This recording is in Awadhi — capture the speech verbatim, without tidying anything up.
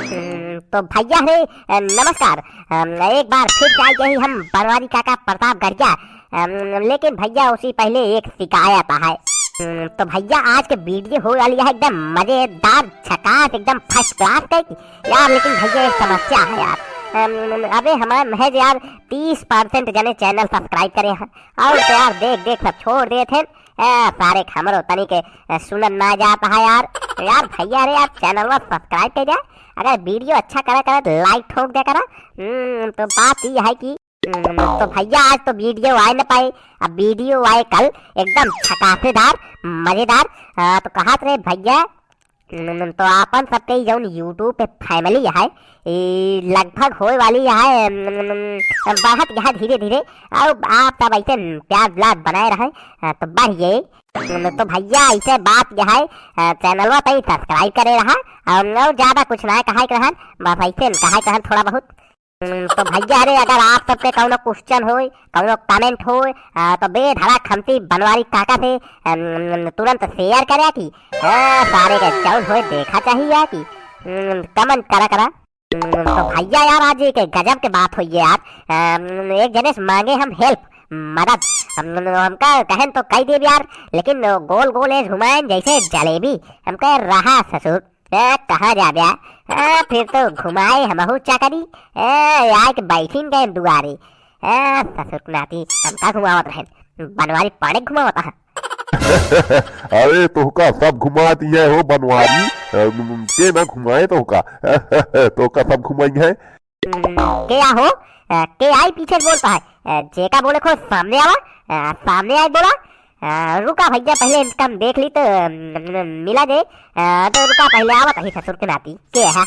हम्म, तो भैया रे, अ, नमस्कार। अम, एक बार फिर से आइ गए हम बनवारी काका प्रतापगढ़िया। अम, लेकिन भैया उसी पहले एक शिकायत है। हम्म, तो भैया आज के video होइ वाली है एकदम मजेदार, झकास, एकदम first class टाइप यार। लेकिन भैया एक समस्या है यार। अम, अबे हमारे महज यार तीस percent जने channel subscribe करे हैं और तो यार देख देख सब छोड़ देत हैं। ए, सारे हमरो तनी के, ए, सुनन ना जात है यार। यार भैया रे यार, channelवा subscribe कर दे। अगर video अच्छा करा करा तो like ठोक दे करा। हम्म, तो बात ये है कि, हम्म, तो भैया आज तो video आए न पाए, अब video आए कल एकदम झकासेदार, मजेदार। आ, तो कहत रहे भैया, हम्म, तो आपन सबके ई जौन YouTube पे family है, ई लगभग होए वाली है, हम्म, बढ़त है धीरे धीरे। और आप सब ऐसे प्यार दुलार बनाए रहे, आ, तो बढ़ जाए। हम्म, तो भैया ऐसे बात यह है, आ, channelवा पे subscribe करे रहा, और, और ज्यादा कुछ ना कहे के रहन, बस ऐसे कहे के रहन थोड़ा बहुत। हम्म, तो भैया रे, अगर आप सबके कौनो question होए, कौनो comment होए, आ, तो बेधड़क हमसे बनवारी काका से, अम, तुरंत share करे कि, हाँ, सारे के जौन होए देखा चाहिए कि, हम्म, comment करा करा। हम्म, तो भैया यार, आज एक गजब के बात हुई है यार। अम, एक जने से मांगे हम help, मदद। हम, हमका कहन तो कह देब यार, लेकिन गोल गोल ऐस घुमाएन जैसे जलेबी। हमका रहा ससुर, ए, कहाँ जाबे? ए, फिर तो घुमाए हमहू चकरी। ए, आके बैठिन गए दुआरे। ए, ससुर के नाती, हमका घुमावत रहेन, बनवारी पाड़े घुमावत है। अरे, तोहका सब घुमा दिए हो बनवारी, अ, के ना घुमाए तोहका? तोहका सब घुमाई है। हम्म, के आ हो? अ, के आई पीछे से बोलता है? अ, जेका बोले को सामने आवा, अ, सामने आए बोला। अ, रुका भैया, पहले इनका हम देख ली तो, अम, मिला दे। अ, तो रुका, पहले आवत ही ससुर के नाती। के है?